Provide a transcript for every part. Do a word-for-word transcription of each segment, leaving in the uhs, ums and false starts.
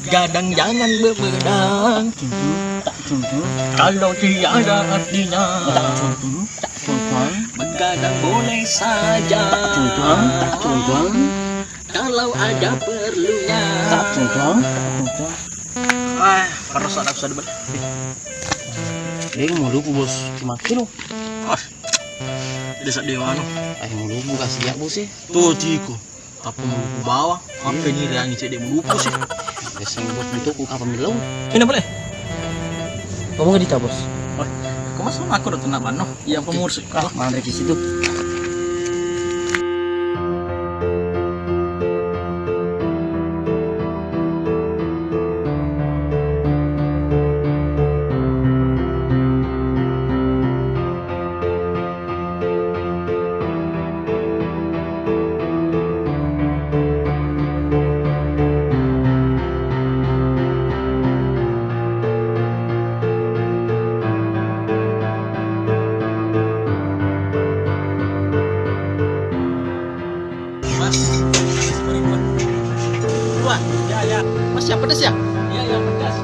Gadang jangan bebegang. Kalau tiada artinya, begadang boleh saja. Kalau ada perlunya. Ah, perasa ada sadar. Eh, mau lupa, Bos. Cuma kilo. Ah, desa Dewa, no. Eh, mau lupa, kasih ya, Bos, eh. Tuh, Ciko. Tappa mulupu bawang, mappeni riangi cedde mulupu sih. Biasa buat butuhku kapan melau. Ini boleh? Ngomong di cabos. Wah, kok masa aku udah tenang banno? Iya, aku mursi. Ah, mana di situ? Mas, seribu dua. Ya, ya. Mas, yang pedas ya? Iya, yang pedas.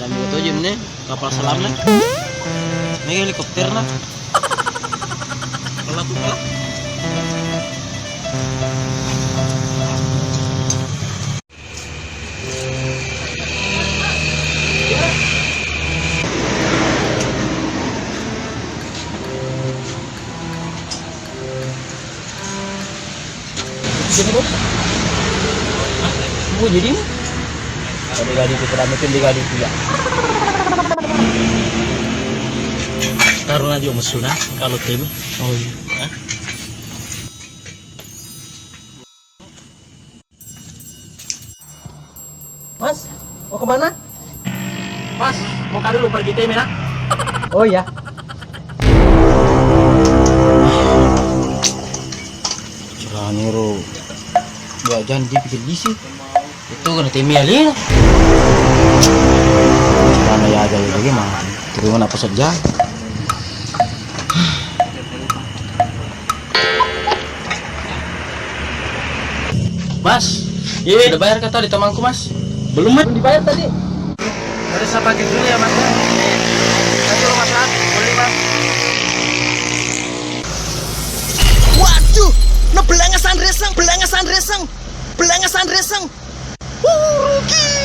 Dan juga tuh jemne kapal selamnya. Ini helikopter nah. Pelaku pelaku. Sini, Bos. Oh, jadi ini? Kalau digaji itu, pada mungkin digaji itu, ya. Karena dia mesuna, kalau tim. Oh, iya. Hah? Mas, mau kemana? Mas, mau ka dulu pergi teme nah. Oh iya. Caranya ro dua jam dia pikir bisi. Itu kena teme ali. Karena ya aja lagi mah. Terima apa saja. Mas, iya, udah bayar kata di temanku, Mas? Belum, Mas. Belum dibayar tadi. Ada saya pakai dulu ya, Mas. Satu, Mas, ah. Boleh, Mas. Waduh, no belangasan reseng, belangasan reseng, belangasan reseng. Uh, rugi.